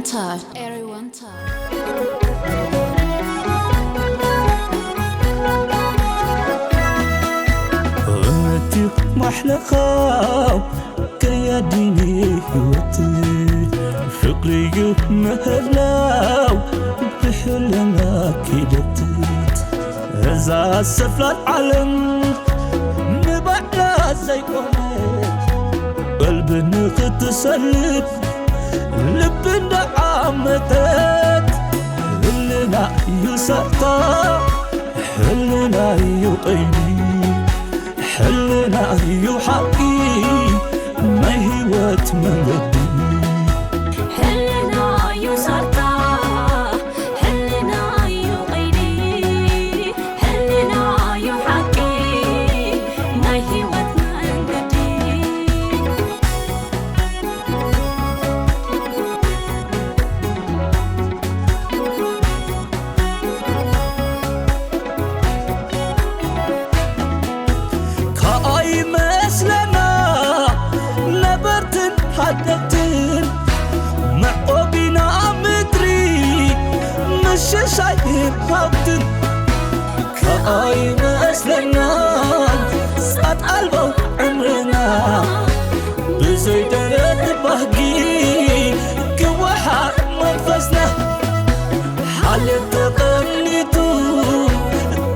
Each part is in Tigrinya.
Everyone time. እምነትዩ ማሕለኻው ከያዲኒ ህይወት ፍቕርዩ ምህላው ብሕልና ኪደት እዛ ሰፍላል ዓለም ንባዕላ ዘይኮነት ቀልቢ ንኽትሰልብ ልቢ እንዳዓመተት ህልና እዩ ሰርታ ሕልና እዩ ቀይዲ ሕልና እዩ ሓቂ ናይ ህይወት መንገዲ ሕልና እዩ ሰርታ ሕልና እዩ ቀይዲ ሕልና እዩ ሓቂ ናይ ህይወት መንገዲ ከኣይመስለና ነበርትን ሓደግትን መዕቆቢና ምድሪ ምሽሻይን ሃብትን ከኣይመስለና ጻት ኣልቦ ዕምርና ብዘይ ደረት ባህጊ ክወሓጥ መንፈስና ሓልዮት ተቐኒቱ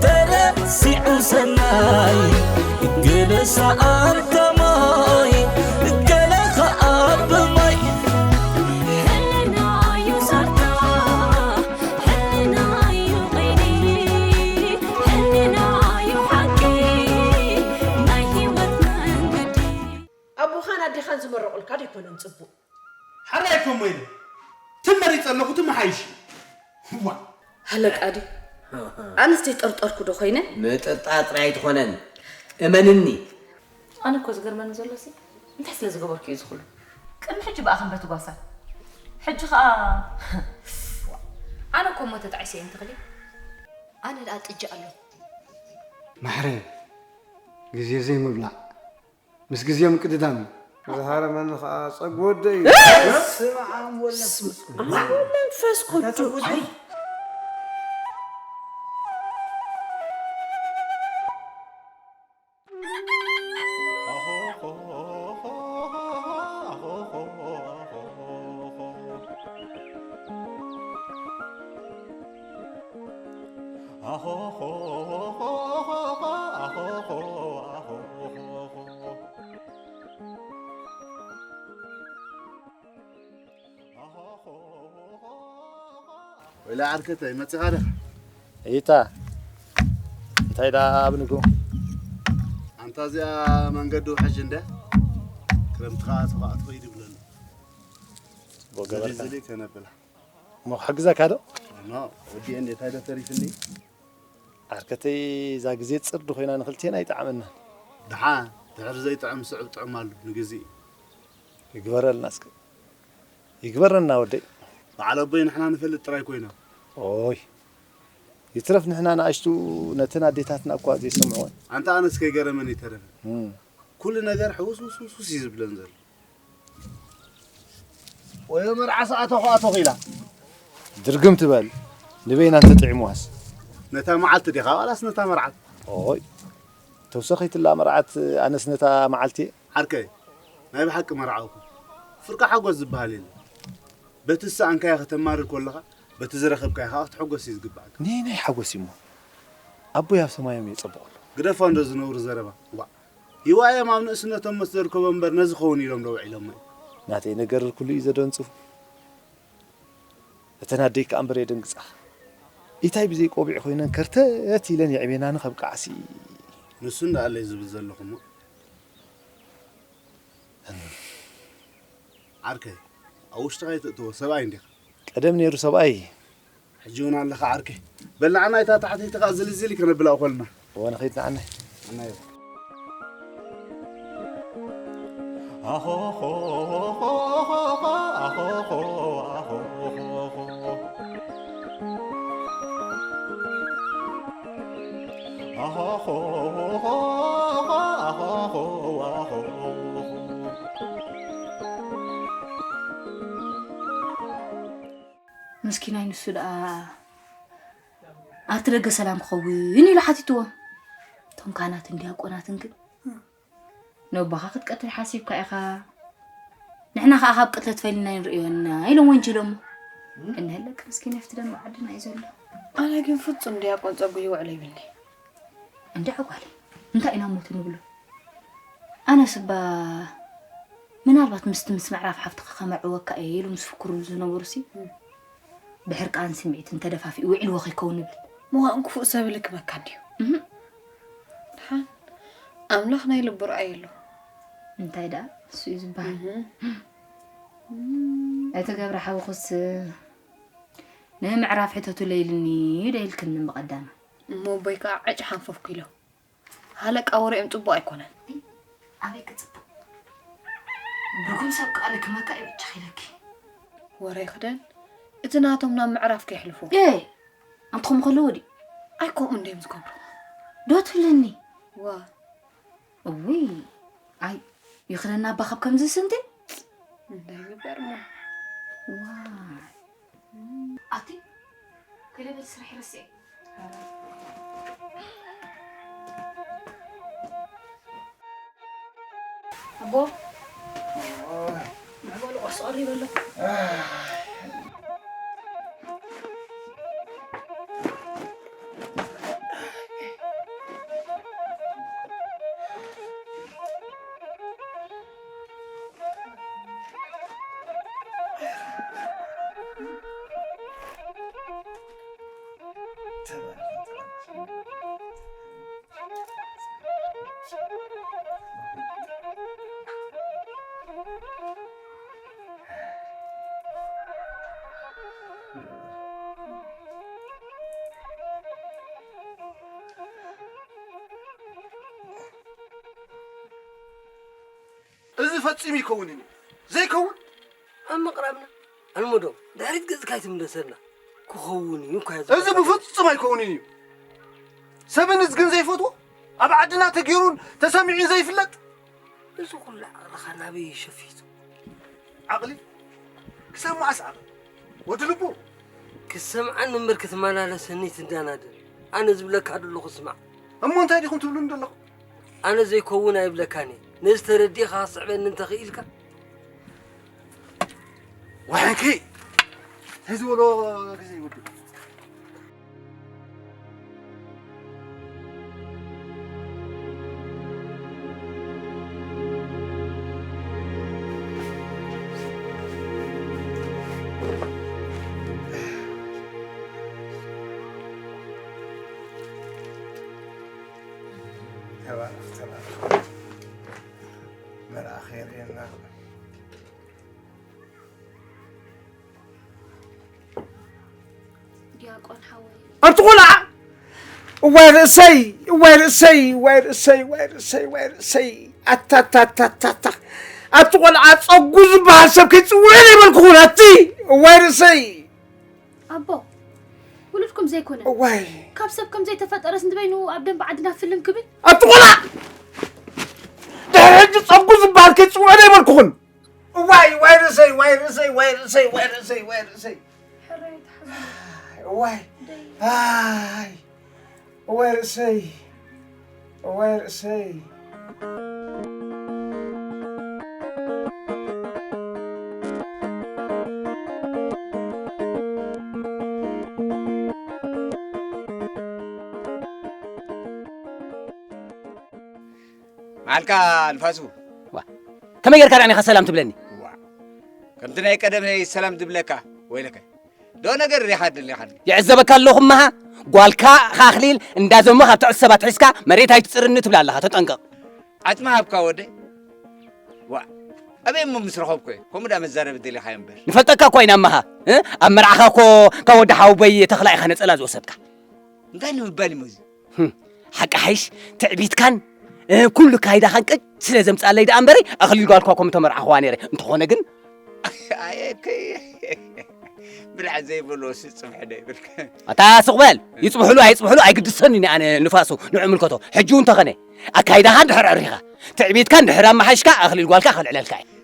ተረሲዑ ሰናይ ገለ ሰኣንታ ማይ ገለ ኸኣ ብማይ ሕልና እዩ ሰርታ ሕልና እዩ ቀይዲ ሕልና እዩ ሓቂ ናይ ህይወት መንገዲ ኣቦኻን ኣዴኻን ዝመረቑልካ ደይኮነን ጽቡቕ ሓራይ እኮ እሞ ኢለ ትመሪፅ ኣለኹ ትመሓይሽ ዋ ሃለቃ ድዩ ኣነስ ዘይጠርጠርኩ ዶ ኮይነ ምጥርጣር ጥራይ ኣይትኾነን እመንኒ ኣነ እኮ ዝገርመኒ ዘሎ ሲ እንታይ ስለ ዝገበርኩ እዩ ዝኽሉ ቅድሚ ሕጂ ብኣ ክንበቲ ጓሳ ሕጂ ኸኣ ኣነ እኮ እሞ ተጣዒሰ እየ እንትኽሊ ኣነ ደኣ ጥጃ ኣለኹ ማሕረ ግዜ ዘይምብላዕ ምስ ግዜ ምቅድዳም እዩ። ዝሃረመኒ ከዓ ጸጉ ወደይ እዩ። ስም ዓም ወላ ስም ዓም ወላ መንፈስ ቅዱስ። ወይላ ዓርከተይ መጺኻ ዲኻ? እይታ እንታይ ደኣ ኣብ ንግሆ? ኣንታ እዚኣ መንገዲ ውሕጅ እንድያ ክረምቲ ከኣ ተኸኣ ትኸይድ ይብለኒ። ጽቡቕ ገበርካ። ዝሊ ከነብላ። እሞ ክሕግዘካ ዶ? ኖ፣ ወዲኤ እንዴ፣ እንታይ ዶ ተሪፍኒ? ዓርከተይ፣ እዛ ግዜ ጽርዲ ኮይና ንኽልቴና ኣይጠዓመናን። ደሓን፣ ድሕሪ ዘይጥዕም ስዕብ ጥዑም ኣሉ፣ ንግዜኡ። ይግበረልና እስከ። ይግበረልና ወደይ። በዓል ኣቦይ ንሕና ንፈልጥ ጥራይ ኮይና። ኦይ። ይትረፍ ንሕና ንኣሽቱ ነተን ኣዴታትና እኳ ዘይሰምዕወን። ኣንታ ኣነስ ከይገረመኒ ይተረፈ። እም። ኩሉ ነገር ሕውስውስውስ እዩ ዝብለን ዘሎ። ወዮ መርዓ ሰዓት ኣኾ ኣቶ ኺላ። ድርግም ትበል ንበይና እንተጥዒምዋስ። ነታ መዓልቲ ዲኻ ዋላስ ነታ መርዓት? ኦይ ተውሰኸይትላ መርዓት ኣነስ ነታ መዓልቲ እየ። ዓርከይ ናይ ብሓቂ መርዓውኹም ፍርቂ ሓጎስ ዝበሃል የለን። በቲ ዝሰኣንካዮ ከተማርር ከለኻ በቲ ዝረኸብካዮ ኸዓ ክትሕጎስ እዩ ዝግባኣካ። ነየናይ ሓጎስ እዩሞ ኣቦይ ኣብ ሰማዮም እየ ጸብቐሉ። ግደፎ እንዶ ዝነውሪ ዘረባ ዋእ። ይዋእዮም ኣብ ንእስነቶም መስ ዘርከቦ እምበር ነዚ ኸውን ኢሎም ዶ ውዒሎሞ እዮም። ናተይ ነገር ኩሉ እዩ ዘደንጽፉ። እተን ኣደይ ከኣ እምበር የደንግጻ። ኢታይ ብዘይ ቆቢዕ ኮይነን ከርተት ኢለን የዕቤናኒ ከብቅዓሲ። ንሱ እንዳኣለይ ዝብል ዘለኹሞ። ዓርከይ ኣብ ውሽጥኻ ይትእትዎ ሰብኣይ እንዲኻ። ቀደም ነይሩ ሰብኣይ። ሕጂ እውን ኣለኻ ዓርከይ። በል ንዓና እታ ታሕተይቲ ከኣ ዝልዝል ከነብላ እኾልና። እወ ንኸይድ ንዓናይ። ንዓናይ። ምስኪናይ ንሱ ደኣ ኣብቲ ደገ ሰላም ክኸውን ኢሉ ሓቲትዎም። እቶም ካህናትን ዲያቆናትን ግን፣ "ነቦኻ ክትቀትል ሓሲብካ ኢኻ፣ ንሕና ኸኣ ካብ ቅትለት ፈሊና ኣይንርእዮን ኢና" ኢሎም ወንጀሎሞ። እንሀለክ ምስኪን ኣብቲ ደንበ ዓድና እዩ ዘሎ። ኣነ ግን ፍጹም ዲያቆን ጸጉ ይውዕሎ ይብልኒ። እንድዒ ጓለይ፣ እንታይ ኢና እሞ እቲ ንብሎ? ኣነስ እባ ምናልባት ምስቲ ምስ ምዕራፍ ሓፍትኻ ከመርዕወካ እየ ኢሎም ዝፍክሩሉ ዝነበሩሲ፣ እም። ብሕርቃን ስምዒትን ተደፋፊኡ ውዒልዎ ከይከውን ንብል። ምዃን ክፉእ ሰብ ልክመካ እንድዩ። እህ። ድሓን ኣምላኽ ናይ ልቡ ርኣየሉ። እንታይ ደኣ እሱ እዩ ዝበሃል። እህ። እቲ ገብረ ሓውኹስ ንምዕራፍ ሕተቱለይ ኢሉኒ ዶ ኢልክኒ ብቐዳማ? እሞ ኣቦይ ከኣ ዕጭ ሓንፈፍኩ ኢሎም። ሃለቃ ወሬኦም ጽቡቕ ኣይኮነን። ኣበይ ክጽቡቕ? ርጉም ሰብ ከኣ ልክመካ እዩ ብቻ ኢለኪ። ወረ ይኽደን። እቲ ናቶም ናብ ምዕራፍ ከየሕልፎ። ኤ! ኣንትኹም ከለዎ ድዩ? ኣይ ከምኡ እንድዮም ዝገብሩ። ዶ ትብለኒ? ዋ። እውይ! ኣይ፣ ይኽደና ኣባ ካብ ከምዚ ስንቲ? እንታይ ይግበር እሞ? ዋ። ኣቲ፣ ከይደ በል ስራሕ ይረስዐ። ኣቦ፣ ንዕበሉ ቁርሲ ቀሪበ ኣለኹ። እዚ ፈጺሙ ይከውንን እዩ። ዘይከውን ኣብ ምቕራብና ኣልመዶም ድሕሪት ገጽካ ኣይትምለሰልና። ክኸውን እዩ እኳ እዚ እዚ ብፍጹም ኣይከውንን እዩ። ሰብን እዝግን ዘይፈትዎ፣ ኣብ ዓድና ተገይሩን ተሰሚዑን ዘይፍለጥ። እዚ ኩሉ ዓቕልኻ ናበይ እዩ ሸፊቱ? ዓቕሊ? ክሳብ መዓስ ዓቕሊ? ወዲ ልቡ? ክትሰምዓኒ እምበር ክትመላለሰኒ ትዳናደል። ኣነ ዝብለካ ዘለኹ ስማዕ። እሞ እንታይ ዲኹም ትብሉኒ ዘለኹም? ኣነ ዘይከውን ኣይብለካን እየ። ነዚ ተረዲእኻ ክትስዕበኒ እንተኽኢልካ። ዋሕንኪ! እንታይ ዝበሎ ግዜ ይውድእ? ተባረኽ፣ ተባረኽ። መልኣኽ የርእየና። ዲያቆን ሓወይ። ኣንቲ ቆልዓ! እዋይ ርእሰይ፣ እዋይ ርእሰይ፣ እዋይ ርእሰይ፣ እዋይ ርእሰይ፣ እዋይ ርእሰይ። ኣታታታታታ። ኣንቲ ቆልዓ ጸጉ ዝበሃል ሰብ ከይጽውዕ ዘይበልኩኹን ኣቲ! እዋይ ርእሰይ! ኣቦ፣ ውሉድኩም ዘይኮነ። እዋይ። ካብ ሰብ ከም ዘይተፈጠረስ ንበይኑ ኣብ ደንበ ዓድና ፍልም ክብል? ኣንቲ ቆልዓ! ድሕሪ ሕጂ ጸጉ ዝበሃል ከይጽውዕ ዘይበልኩኹን። እዋይ፣ ዋይ ርእሰይ፣ ዋይ ርእሰይ፣ ዋይ ርእሰይ፣ ዋይ ርእሰይ፣ ዋይ ርእሰይ። ሕራይ ተሓዝኑ። እዋይ፣ ደይ። ኣይ፣ እዋይ ርእሰይ፣ እዋይ ርእሰይ። መዓልካ ንፋሱ። ዋ፣ ከመይ ጌርካ ደኣ ኒኻ ሰላም ትብለኒ? ዋ፣ ከምቲ ናይ ቀደመይ ሰላም ዝብለካ ወይለከ። ዶ ነገር ሪኻ ድሌኻኒ? ይዕዘበካ ኣለኹ እመሃ። ጓልካ ኣኽሊል እንዳዘሙ ካብ ትሕት ሰባት ሒዝካ መሬት ኣይትጽርኒ ትብላ ኣለኻ፣ ተጠንቀቕ። ዓጽሚ ሃብካ ወደይ። ዋ፣ ኣበይ እሞ ምስ ረኸብኩ እየ? ከምኡ ደኣ መዛረቢ ደሊኻዮ እምበር። ንፈልጠካ እኮ ኢና እመሃ፣ እ? ኣብ መርዓኻ እኮ ካብ ወዲ ሓወቦይ ተኽላ ኢኻ ነጸላ ዝወሰድካ። እንታይ ንምባል እሞ እዚ? ህም፣ ሓቂ ሓይሽ ትዕቢትካን፣ እ፣ ኩሉ ካይዳኻን ቅጭ ስለ ዘምጽኣለይ ደኣ እምበረይ፣ ኣኽሊል ጓልኳ እኮ ምተመርዓኽዋ ነይረ። እንተኾነ ግን ኣየከይ ብልዓ ዘይበልዎ ሲ ጽብሒ ዶ ይብልካ? ኣታ ስቕ በል። ይጽብሕሉ ኣይጽብሕሉ ኣይግድሰንን እየ ኣነ ንፋሱ፣ ንዑ ምልከቶ። ሕጂ እውን ተኸነ ኣካይዳኻ እንድሕር ኣዕሪኻ፣ ትዕቢትካ እንድሕር ኣመሓይሽካ፣ ኣኽሊል ጓልካ ከልዕለልካ እየ።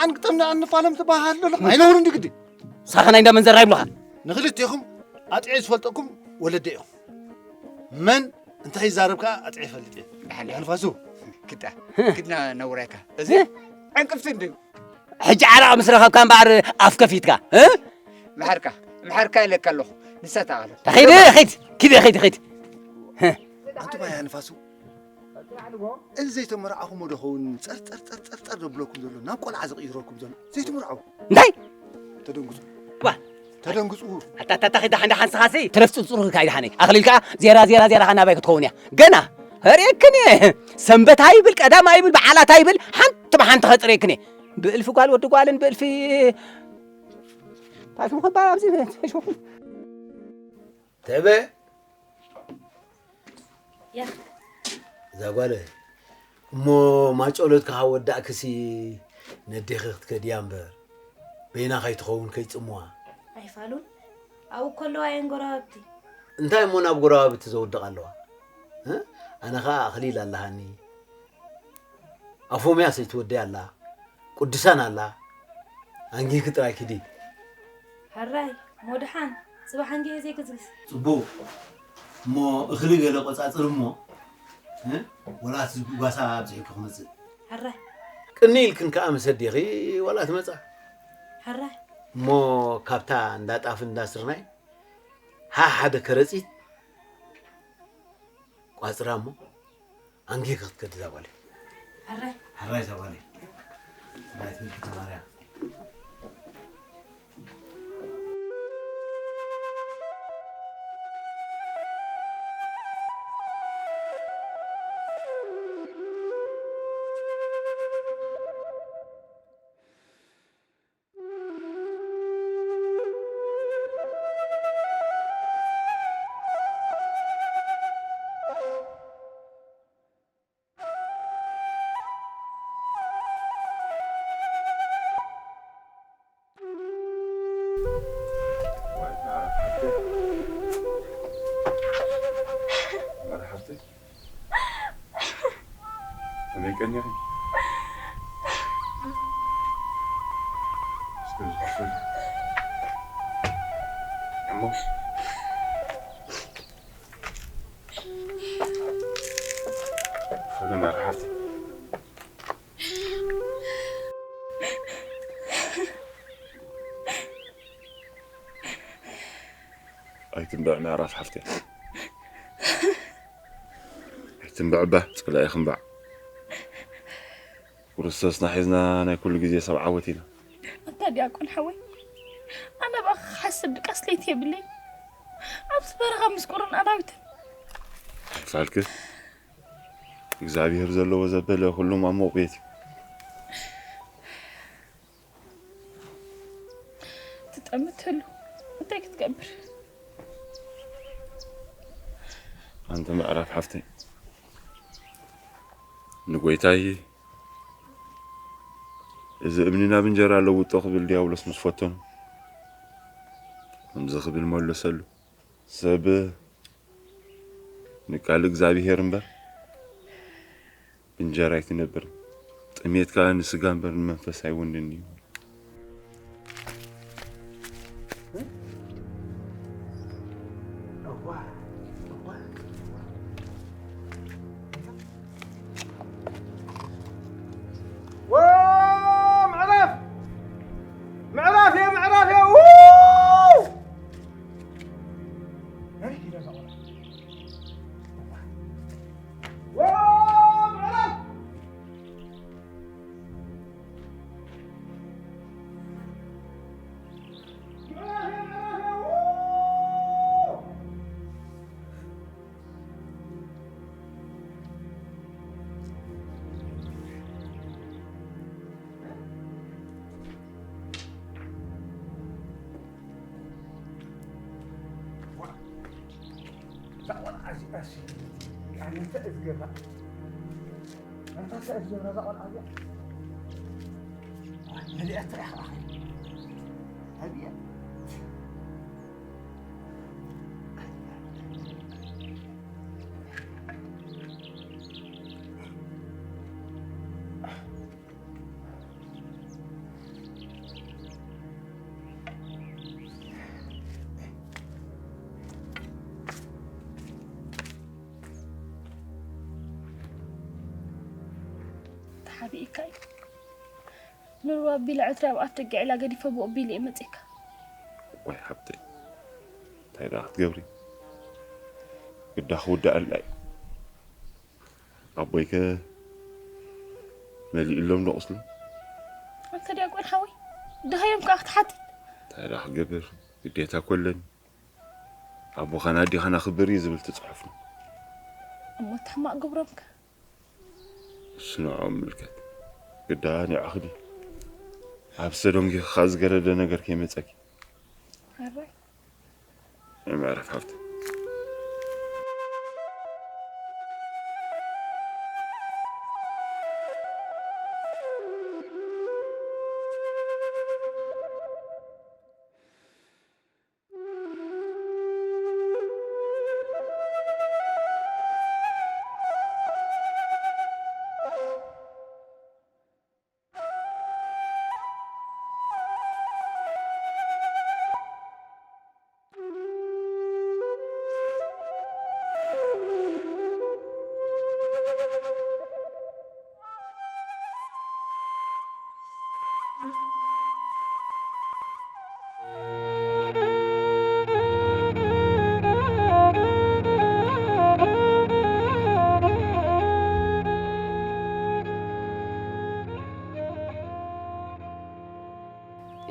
ንዓን ግጠም ንዓን ንፋለም ትበሃል ኣሎ። ኣይነውር እንዲ ግዲ። ሳኸ ናይ እንዳ መንዘራ ይብሉኻ። ንኽልቴኹም ኣጥዒ ዝፈልጠኩም ወለደ ኢኹም። መን እንታይ ይዛረብ ከኣ ኣጥዒ ይፈልጥ እየ። ደሓን፣ ደሓን። ንፋሱ። ክዳ፣ ክድና ነውራይካ። እዚ ዕንቅፍቲ እንድዩ። ሕጂ ዓረቕ ምስ ረኸብካ እምበኣር ኣፍ ከፊትካ፣ እ? ምሓርካ፣ ምሓርካ ኢለካ ኣለኹ። ንሳ ተኣኸለ። ኸይድ፣ ኸይድ፣ ኪድ፣ ኸይድ፣ ኸይድ። ኣንቱም ኣያ ንፋሱ፣ እዚ ዘይተመርዓኹሞ ዶ ኸውን ጸር፣ ጸር፣ ጸር፣ ጸር፣ ጸር ዘብለኩም ዘሎ፣ ናብ ቆልዓ ዝቕይረኩም ዘሎ? ዘይትምርዓው። እንታይ? ተደንግጹ። ዋ። ተደንግጹ። ኣታ፣ ኣታ፣ ኣታ፣ ኸይድ፣ ሓንዳ ሓንስኻሲ፣ ትረፍ ጽርጽሩ ካይድ ሓነይ። ኣኽሊል ከኣ ዜራ፣ ዜራ፣ ዜራ፣ ኻናባይ ክትኸውን እያ። ገና፣ ርእየክን እየ። ሰንበት ኣይብል፣ ቀዳም ኣይብል፣ በዓላት ኣይብል፣ ሓንቲ ብሓንቲ ኸጽርየክን እየ። ብእልፊ ጓል ወዲ ጓልን ብእልፊ ፓስሙ ኸባር ኣብዚ ተሾኹ። ተበ። ያ። እዛ ጓለ፣ እሞ ማጨሎትካ ካብ ወዳእክሲ ነዴኺ ክትከድያ እምበር፣ በይና ከይትኸውን ከይጽምዋ። ኣይፋሉን። ኣብኡ ከለዋ እየን ጎረባብቲ። እንታይ እሞ ናብ ጎረባብቲ ዘውድቕ ኣለዋ? እ? ኣነ ኸኣ ኣኽሊል ኣለሃኒ። ኣፎምያ ሰይትወደይ ኣላ። ቅዱሳን ኣላ። ኣንጊኪ ጥራይ ኪዲ። ሕራይ፣ ሞድሓን፣ ጽባሕ ኣንጊየ ዘይግዝግዝ። ጽቡቕ። እሞ እኽሊ ገለ ቆጻጽር እሞ፣ እ? ወላ እቲ ጓሳ ኣብዚሕኪ ክመጽእ። ሕራይ። ቅኒ ኢልክን ከኣ ምስ ኣዴኺ ወላ ትመጻ። ሕራይ። እሞ ካብታ እንዳ ጣፍ እንዳ ስርናይ፣ ሃ ሓደ ከረጺት ቋጽራ እሞ፣ ኣንጊ ክትከድ እዛ ጓለይ። ሕራይ። ሕራይ እዛ ጓለይ። ሕራይ ትምህርቲ ተማርያ። ከመይ ቀኒኺ? እስከ ዝሓፈል። እሞ ሰላም ኣርሓት። ኣይትንብዕ ምዕራፍ ሓፍተይ። ኣይትንብዕ እባ፣ ጸላኢ ክንባዕ። ክርስቶስና ሒዝና ናይ ኩሉ ግዜ ሰብ ዓወት ኢና። ኣታ ዲያቆን ሓወይ፣ ኣነ ብኣኻ ክሓስብ ድቃስ ለይቲ የብለይን። ኣብዚ በረኻ ምስ ቁርን ኣራዊትን። ክፋልኪ እግዚኣብሔር ዘለዎ ዘበለ ኩሉ ማሞቕ ቤት እዩ። ትጠምት ህሉ እንታይ ክትገብር? ኣንቲ ምዕራፍ ሓፍተይ፣ ንጎይታይ እዚ እምኒ ናብ እንጀራ ለውጦ ክብል ዲያብሎስ ምስ ፈተኑ፣ ከምዚ ክብል መለሰሉ፣ ሰብ ንቃል እግዚኣብሔር እምበር ብእንጀራ ኣይትነብርን፣ ጥሜት ከኣ ንስጋ እምበር ንመንፈስ ኣይወንን እዩ። ምዕራፍ! ምዕራፍ እየ፣ ምዕራፍ እየ! ው! ው! ምዕራፍ! ኣነ እንታይ እዝገብራ? ኣንታ እንታይ እዝገብራ እዛ ቆልዓ እዚኣ? መሊኣታ እያ ኸዓ። ኣብያ። ተሓቢእካ እዩ። ንሩባ ኣቢላ ዕትሪ ኣብ ኣፍ ደገ ዒላ ገዲፈ ብኡ ኣቢሉ እዩ መጺእካ። ወይ ሓብተይ፣ እንታይ ደኣ ክትገብሪ? ግዳ ክውዳኣልና እዩ። ኣቦይከ መሊኡሎም ዶ ቁስሉ? ኣንተ ዲያቆን ሓወይ፣ ደሃዮም ከኣ ክትሓትት? እንታይ ደኣ ክገብር? ግዴታ እኮ ኣለኒ። ኣቦኻን ኣዴኻን ኣኽብር እዩ ዝብል እቲ ጽሑፍ ነው። እሞ እቲ ሕማቕ ግብሮም ከ? እሱ ንዕኦም ምልከት። ግዳ ንዕኺ ድዩ? ኣብ ሰዶም ጌርካ ዝገረደ ነገር ከይመጸኪ። ሕራይ። ናይ መዕረፍ ሃብቲ።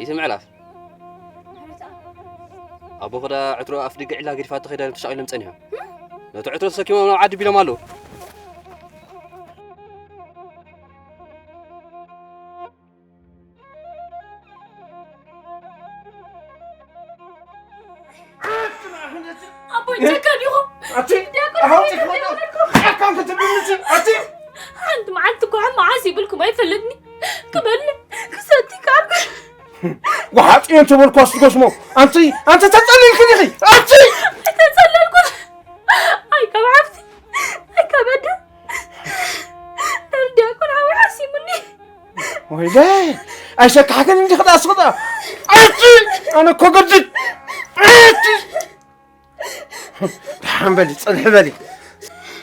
ይትምዕላፍ። ኣቦ ኸዳ ዕትሮ ኣፍ ደገ ዒላ ገዲፋቶ ኸይዳ ተሻቒሎም ጸኒሖም። ነቲ ዕትሮ ተሰኪሞም ናብ ዓዲ ቢሎም ኣለዉ። ኣቦይ ጨካን ኢኹም። ኣቲ ዲያቆን ኣሃው ሓወይ ትፈቶ ጨካን ክትብልኒ ኣቲ ሓንቲ መዓልቲ እኮ ሕማቕ ዓስ ይብልኩም ኣይፈልጥኒ። ክበልዕ ክሰቲ ካልኩ። ወሓጥ እየን ተበልኳ ስትጎስሞ። ኣንቲ ኣንቲ ተጸሊልኪ ዲኺ? ኣንቲ ኣይተጸለልኩን። ኣይ ካብ ሓፍቲ ኣይ ካብ ኣደ ናብ ዲያቆን ሓወይ ሓሲሙኒ። ወይለ ኣይሰካሕክን እንዲኺ ዳ ስኽዳ። ኣንቲ ኣነ እኮ ገድድ። ኣንቲ ደሓን በሊ ጽንሒ በሊ።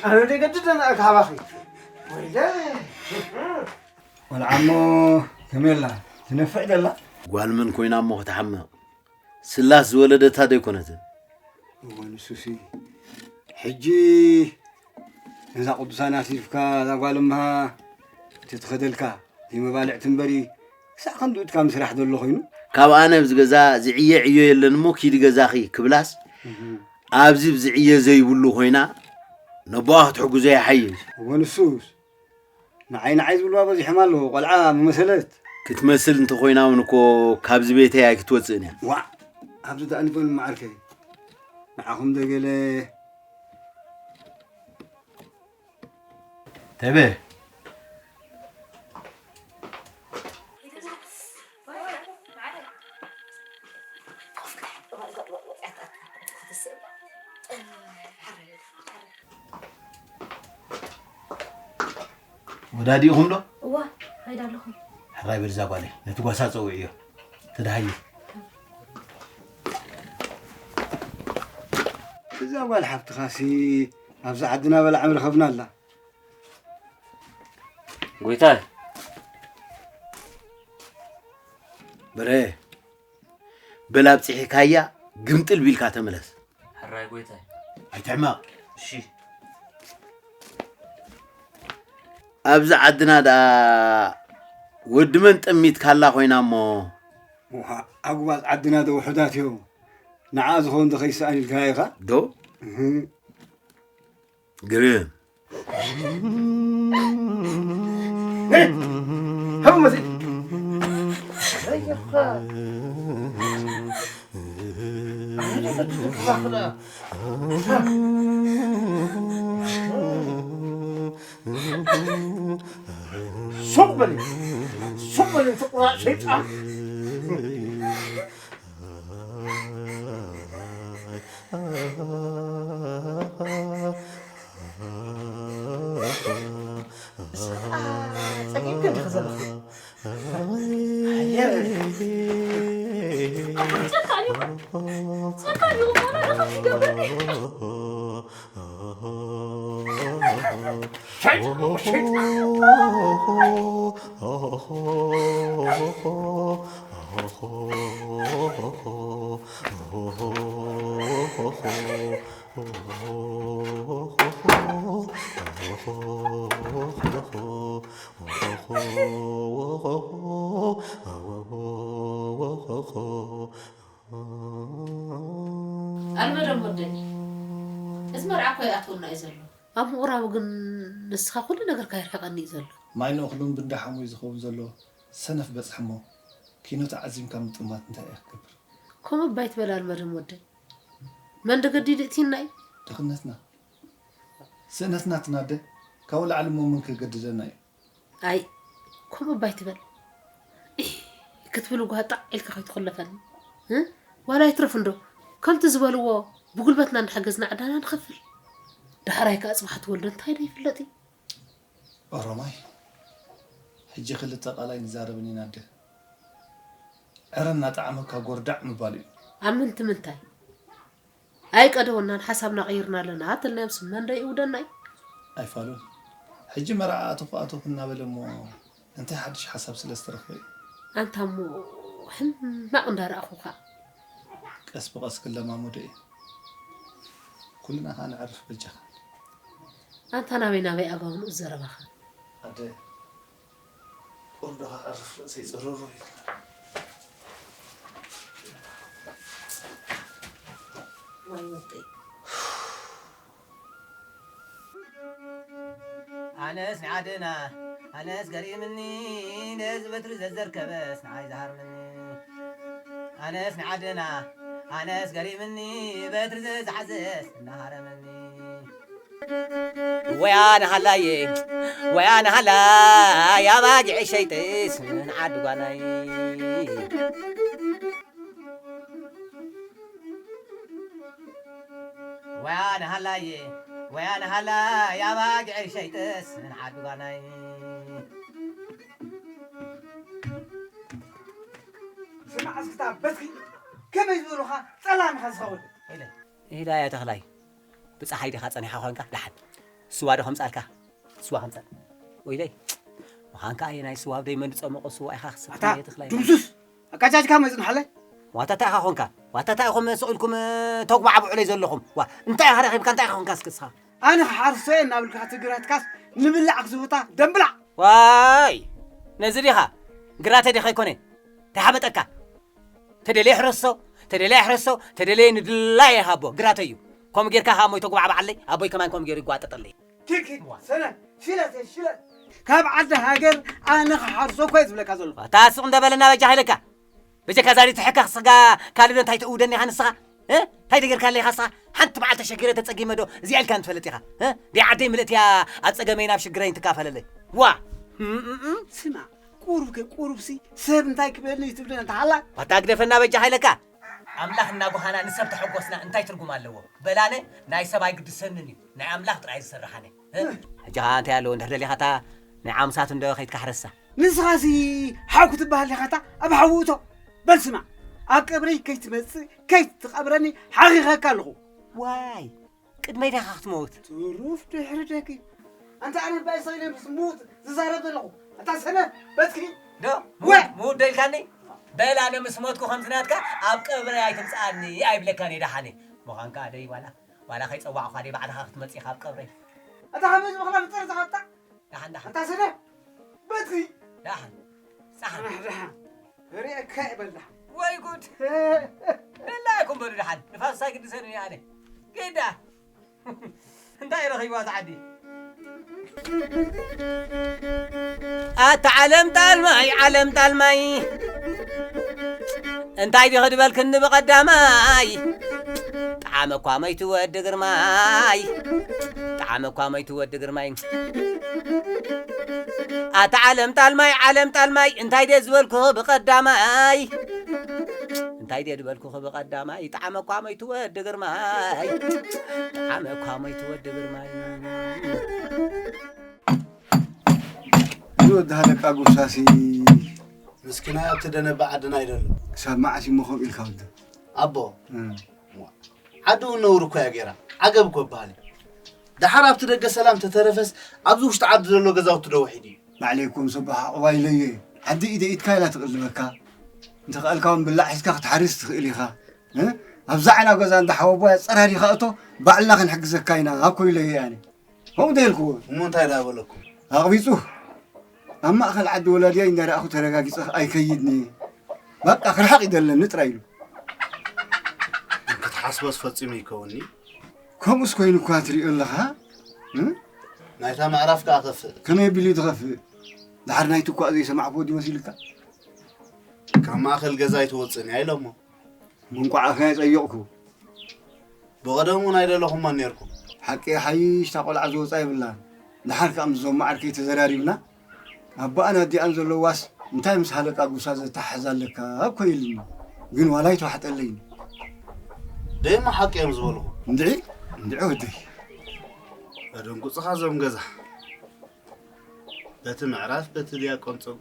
ኣነ ደይ ገድድ ኣነ ኣካባኺ። ወይለ ወልዓሞ ከመይ ኣላ? ትነፍዕ ደላ? ጓል መን ኮይና እሞ ክትሓምቕ? ስላስ ዝወለደታ ዶ ኣይኮነትን? እወ፣ ንሱሲ። ሕጂ ነዛ ቅዱሳን ኣሲፍካ፣ እዛ ጓል እምሃ ተትኸደልካ፣ ዘይመባልዕቲ እምበሪ፣ ክሳዕ ክንድኡ እትካ ምስራሕ ዘሎ ኮይኑ። ካብ ኣነ ኣብዚ ገዛ ዝዕየ ዕዮ የለን እሞ ኪዲ ገዛኺ ክብላስ፣ እህ። ኣብዚ ብዝዕየ ዘይብሉ ኮይና፣ ነቦኣ ክትሕግዞ ይሓይሽ። እወ፣ ንሱስ። ንዓይ ንዓይ ዝብልዋ በዚሖም ኣለዉ። ቆልዓ ምመሰለት። ክትመስል እንተኾይና እውን እኮ ካብዚ ቤተይ ኣይክትወፅእን እያ። ዋዕ! ኣብዚ ደኣ ንበሉ መዓርከይ። ንዓኹም ደገለ። ተበ። ወዳዲእኹም ዶ? እዋ፣ ኸይድ ኣለኹ። ሕራይ በል እዛ ጓለይ፣ ነቲ ጓሳ ጸውዕዮ። ተደሃዩ። እዛ ጓል ሓፍትኻሲ ኣብዚ ዓድና በላ ዕምሪ ኸብና ኣላ። ጎይታይ። በረ፣ በል ኣብጺሕካያ ግምጥል ቢልካ ተመለስ። ሕራይ ጎይታይ። ኣይትሕመቕ። እሺ። ኣብዚ ዓድና ደኣ ወዲ መን ጠሚትካላ ኮይና እሞ። ውሓ፣ ኣጉባዝ ዓድና ዶ ውሑዳት እዮም? ንዓ ዝኾን ዶ ከይሰኣን ኢልካ ኢኻ? ዶ? እህ። ግርም። ሃቡ መዚ። ሱቕ በል፣ ሱቕ በል፣ እቲ ቁራዕ ሰይጣን። ንስኻ ጸጊብካ ዲኻ ዘለኻ? ሓየር። ጸጋ እዩ፣ ጸጋ እዩ፣ ዋላ ደኸም ይገብረኒ። ኣልመደም ወደይ፣ እዚ መርዓ እኮ ይኣትወና እዩ ዘሎ። ኣብ ምቑራቡ ግን ንስኻ ኩሉ ነገርካ ይርሕቐኒ እዩ ዘሎ። ማይ ንእኽሉን ብንዳሓሙ እዩ ዝኸውን ዘሎ። ሰነፍ በጽሐሞ። ኪኖ ተዓዚምካ ምጥማት እንታይ እያ ክትገብር? ከምኡ እባ ኣይትበል ኣልመደም ወደይ። መን ደገዲዱ እቲና እዩ? ድኽነትና። ስእነትና ትናደ። ካብኡ ላዕሊ እሞ መን ክገድደና እዩ? ኣይ፣ ከምኡ እባ ኣይትበል። ኢህ፣ ክትብል ጓጣዕ ኢልካ ከይትኹለፈኒ። እ? ዋላ ይትረፍ እንዶ፣ ከምቲ ዝበልዎ ብጉልበትና እናሓገዝና ዕዳና ንኸፍል። ዳሕራይ ከኣ ጽባሕ ትወልዶ እንታይ ዶ ይፍለጥ እዩ? ኦሮማይ፣ ሕጂ ክልተ ቃል ኣይንዛረብን ኢና ኣደ። ዕረ እናጠዓመካ ጎርዳዕ ምባል እዩ። ኣብ ምንቲ ምንታይ? ኣይቀደወናን፣ ሓሳብና ቀይርና ኣለና ትልናዮም ስመን ዶ ይእውደና እዩ? ኣይፋሉን። ሕጂ መርዓ ኣተኹ ኣተኹ እናበለ እሞ እንታይ ሓድሽ ሓሳብ ስለ ዝተረኽበ እዩ? ኣንታ እሞ ሕማቕ እንዳረኣኹኻ። ቀስ ብቐስ ክለማመዶ እየ። ኩልና ኸኣ ነዕርፍ በጃኻ። ኣንታ ናበይ ናበይ ኣጋውንኡ ዘረባኻ? ኣደ፣ ቁሩብ ዶ ከዕርፍ ርእሰይ ጽርሩ ኢሉ። ዋይ ወደይ። ኣነስ ንዓድና፣ ኣነስ ገሪምኒ፣ ነዚ በትሪ ዘዘርከበስ ንዓይ ዝሃርመኒ። ኣነስ ንዓድና፣ ኣነስ ገሪምኒ፣ በትሪ ዝሓዘስ እናሃረመኒ። ወያ ንሃላየ፣ ወያ ንሃላየ፣ ኣባጊዕ ሸይጥስ ንዓዲ ጓናይ። ወያ ንሃላየ፣ ወያ ንሃላየ፣ ኣባጊዕ ሸይጥስ ንዓዲ ጓናይ። ስማዕ እስክታ በትሪ፣ ከመይ ዝበሉኻ ጸላምኻ ዝኸውን? ኢለ። ኢዳ እያ ተኽላይ። ብጸሓይ ዲኻ ጸኒሓ ኾንካ? ደሓን። ስዋ ዶ ከምጻልካ? ስዋ ከምጻል። ወይለይ። ምዃንካ ኣየ ናይ ስዋ ኣብደይ መን ዝጸመቖ ስዋ ኢኻ ክሰቲ ኣታ እየ ተኽላይ። ድምሱስ! ኣቃጫጭካ መጽንሓለይ? ዋታ እንታይ ኢኻ ኾንካ? ዋታ እንታይ ኢኹም ስቕ ኢልኩም፣ እ፣ ተጉባዕብዑለይ ዘለኹም? ዋ፣ እንታይ ኢኻ ረኺብካ? እንታይ ኢኻ ኾንካ እስኪ እስኻ? ኣነ ክሓርሶ እየ እናብልካ ትግራትካስ ንብላዕ ክዝውታ ደምብላዕ! ዋይ! ነዚ ዲኻ? ግራተ ዲኻ ኣይኮነ? እንታይ ሓመጠካ? ተደለየ ሕረሶ፣ ተደለየ ሕረሶ፣ ተደለየ ንድላየ ሃቦ፣ ግራተይ እዩ። ከምኡ ጌርካ ከኣ እሞ ይተጉባዕባዓለይ፣ ኣቦይ ከማን ከምኡ ገይሩ ይጓጠጠለይ። ኪድ፣ ኪድ፣ ሰነ፣ ሽለት፣ ሽለት። ካብ ዓዲ ሃገር ኣነ ክሓርሶ እኮ እየ ዝብለካ ዘለኹ። ኣታ ስቕ እንደ በለና በጃኻ ኢለካ። በጃካ ዛሬ ትሕካ ስጋ ካልእ ዶ እንታይ ትእውደኒ ኢኻ ንስኻ? እ? እንታይ ደገርካ ኣለኻ ንስኻ? ሓንቲ መዓልቲ ተሸጊረ ተጸጊመ ዶ እዚኣ ኢልካ ንትፈልጥ ኢኻ? እ? ዲ ዓደይ ምልእቲ እያ ኣብ ጸገመይ ናብ ሽግረይ እንትካፈለለይ። ዋ! እም፣ እም፣ እም። ስማ፣ ቁሩብ ከ ቁሩብሲ ሰብ እንታይ ክበልኒ እዩ ትብለኒ እንተ ሃላ? ኣታ ግደፈና በጃኻ ኢለካ። ኣምላኽ እናጓሃና ንሰብ ተሐጎስና እንታይ ትርጉም ኣለዎ? በላነ ናይ ሰብ ኣይግድሰንን እዩ፣ ናይ ኣምላኽ ጥራይ ዝሰርሕ ኣነ። እ? ሕጂ ኸኣ እንታይ ኣለዎ? እንድሕር ደሊኻታ ናይ ዓምሳት እንዶ ከይትካሕረሳ። ንስኻሲ ሓው ክትበሃል ኢኻታ ኣብ ሓዊ እቶ። በል ስማዕ፣ ኣብ ቀብረይ ከይትመጽእ ከይትቐብረኒ ሓኺኸካ ኣለኹ። ዋይ! ቅድመይ ዲኻ ክትመውት? ትሩፍ ድሕሪ ደጊም። ኣንታ ኣነ ባይ ሰይነ ምስ ምዉት ዝዛረብ ዘለኹ። ኣታ ሰነ በትኪ። ዶ? ወ- ምዉት ዶ ኢልካኒ? በል ኣነ ምስ ሞትኩ ከምዚ ናትካ ኣብ ቀብረይ ኣይትምጽኣኒ ኣይብለካን እየ ደሓነ። ምዃንካ ደይ ዋላ፣ ዋላ ከይጸዋዕኳ ደይ ባዕልኻ ክትመጽእ ኢኻ ኣብ ቀብረይ። ኣታ ከመይ ዝበኽላ ፍጥረት ተኸጣ? ደሓን፣ ደሓን። ኣንታ ሰነ በትኪ። ደሓን። ጸሓን። ደሓን፣ ደሓን። ርእየካ ይበላ። ወይ ጉድ! ደላ ይኹን በሉ ደሓን። ንፋስ ኣይግድሰንን እየ ኣነ። ጌዳ! እንታይ ረኺብዋ እዛ ዓዲ? ኣታ ዓለም ጣልማይ፣ ዓለም ጣልማይ። እንታይ ዲኺ ድበልክኒ ብቐዳማይ? ጠዓመ እኳ መይቱ ወዲ ግርማይ። ዓመ እኳ ሞይቱ ወዲ ግርማይ። ኣታ ዓለም ጣልማይ፣ ዓለም ጣልማይ፣ እንታይ ድየ ዝበልኩ ብቐዳማይ? እንታይ ድየ ዝበልኩ ብቐዳማይ? ጣዕመ እኳ ሞይቱ ወዲ ግርማይ። ጣዕመ እኳ ሞይቱ ወዲ ግርማይ። እዚ ወዲ ሃለቃ ጉሳሲ ምስኪናይ ኣብቲ ደነበ ዓድና ይደሎ። ክሳብ መዓስ እሞ ከምኡ ኢልካ ወዲ? ኣቦ፣ እም። ዓዲ እውን ነውሪ እኮ እያ ገይራ። ዓገብ እኮ ይበሃል እዩ። ደሓር ኣብቲ ደገ ሰላም ተተረፈስ ኣብዚ ውሽጢ ዓዲ ዘሎ ገዛውቲ ዶ ውሒዱ እዩ? ባዕለይ እኮ ምስ ኣቦ ሓቑባ ኢለዮ እየ። ዓዲ ኢደ ኢድካ ኢላ ትቕልበካ። እንተኸኣልካ እውን ብላዕ ሒዝካ ክትሓርስ ትኽእል ኢኻ። እ? ኣብዛ ዕላል ገዛ እንዳ ሓወቦይ ኣጸራሪኻ እቶ፣ ባዕልና ክንሕግዘካ ኢና እኮ ኢለዮ እየ ኣነ። ከምኡ ዶ ኢልክዎ? እሞ እንታይ ደኣ በለኩም? ኣቕቢጹ። ኣብ ማእከል ዓዲ ወላዲያይ እንዳረኣኹ ተረጋጊጸ ኣይከይድን እየ። በቃ ክርሕቕ ይደለኒ ጥራይ ኢሉ። ክትሓስቦስ ፈጺሙ ይከውንኒ። ከምኡስ ኮይኑ እኳ ትሪኦ ኣለኻ? እ? ናይታ ምዕራፍ ከኣ ከፍእ። ከመይ ኣቢሉ እዩ ዝኸፍእ? ድሓር ናይቲ እኳ ዘይሰማዕክዎ ድዩ መሲልካ? ካብ ማእከል ገዛ ኣይትወጽእን እያ ኢሎሞ። ምንቋዕ ኣፈይ ኣይጸየቕኩ። ብቐደሙ ናይ ደለኹሞ ኔርኩም። ሓቂ ሓይሽ እታ ቆልዓ ዝወጻ የብላን። ደሓር ከኣ ምስዞም መዓርከይ ተዘራሪብና፣ ኣቦኣን ኣዲኣን ዘለዋስ እንታይ ምስ ሃለቃ ጉሳ ዘተሓሕዝ ኣለካ እኮ ኢሉኒ። ግን ዋላ ኣይተዋሕጠለይን። ደይሞ ሓቂ እዮም ዝበልኹ። እንድዒ፣ እንድዒ ወደይ። ኣደንቁጽኻ እዞም ገዛ። በቲ ምዕራፍ፣ በቲ ዲያቆን ጸጉ።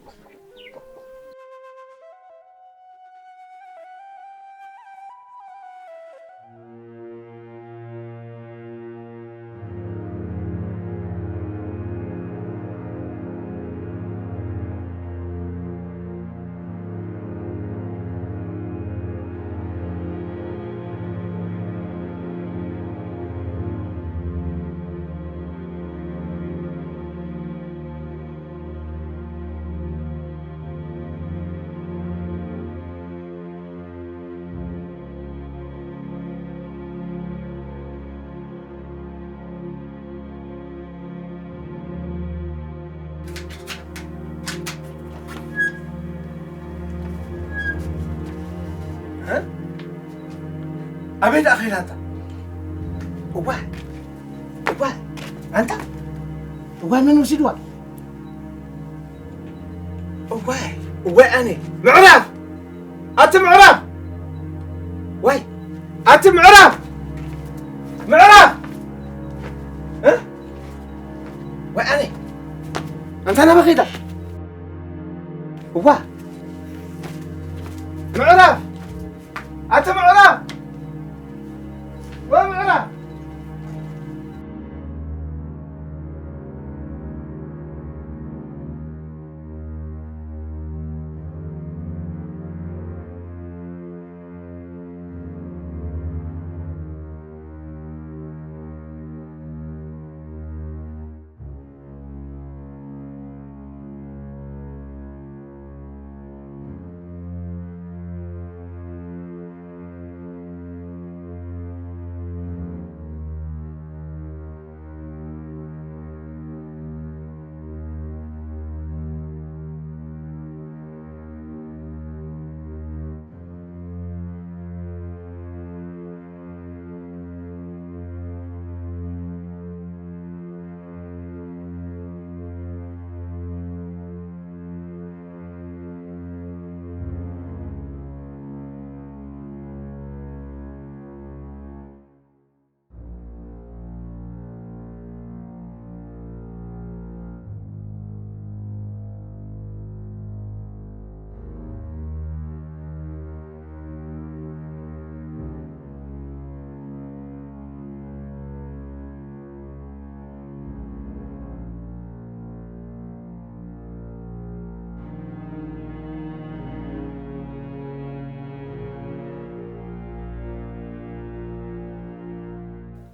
እ? ኣበይ ደኣ ኸይዳ ኣንታ? እዋ፣ እዋ፣ ኣንታ? እዋ፣ መን ወሲድዋ? እዋይ፣ እዋይ ኣነ። ምዕራፍ! ኣቲ ምዕራፍ! ዋይ! ኣቲ ምዕራፍ! ምዕራፍ! እ? ዋይ ኣነ። ኣንታ ናበይ ኸይዳ? እዋ! ምዕራፍ! ኣቲ ምዕራፍ! ወይ ምዕራፍ!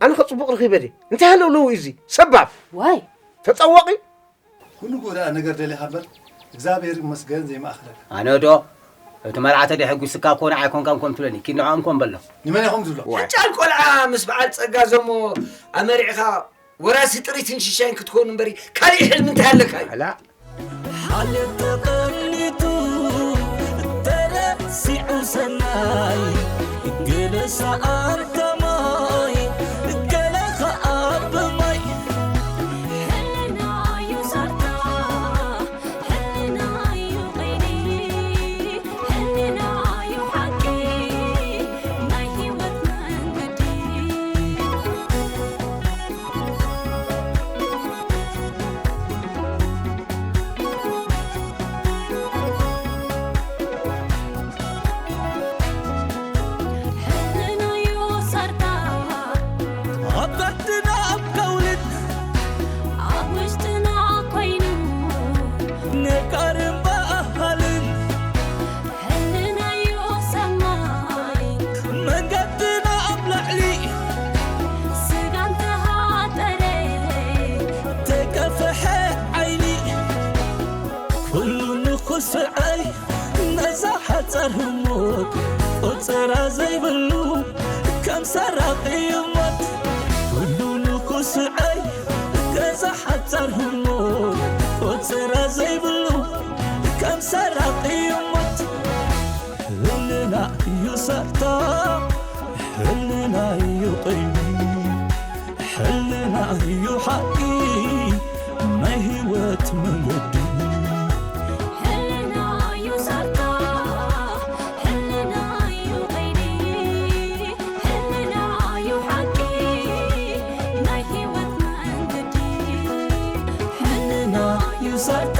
ኣነ ኸ ጽቡቕ ረኺበ ድየ? እንታይ ሃለውለው እዩ እዚ? ሰባብ! ዋይ! ተጸዋቒ! ኩሉ ጎዳእ ነገር ደሊኻ እምበር፣ እግዚኣብሔር ይመስገን ዘይማእኸለካ። ኣነ ዶ? እቲ መርዓ ተደይ ሕጒስካ እኮ ንዓይ ኮንካን ኮን ትብለኒ። ኪድ ንዕኦም ኮን በሎ። ንመን ኢኹም ትብሎ? ዋይ። ሕጫን ቆልዓ ምስ በዓል ጸጋ ዘሞ ኣመሪዕኻ ወራሲ ጥሪትን ሽሻይን ክትኮኑ እምበሪ፣ ካሊእ ሕልሚ እንታይ ኣለካ እዩ? ኣላ። ሓልዮት ተቐኒቱ ተረሲዑ ሰናይ፣ ገለ ሰኣን ከማይ፣ ገለ ኸኣ ብማይ፣ ስዐይ ነዛ ሓጻር ህሞት ቁጽራ ዘይብሉ ከም ሰራቒ ሞት ኩሉ ንኹስዐይ ነዛ ሓጻር ህሞት ቁጽራ ዘይብሉ ከም ሰራቒ ሞት ህልና እዩ ሳታ ህልና እዩ ቀይዲ ሕልና እዩ ሓቂ ናይ ህይወት መንገዲ ሕልና እዩ ሳታ ሕልና እዩ ቀይዲ ሕልና እዩ ሓቂ ናይ ህይወት መንገዲ ሕልና እዩ ሳታ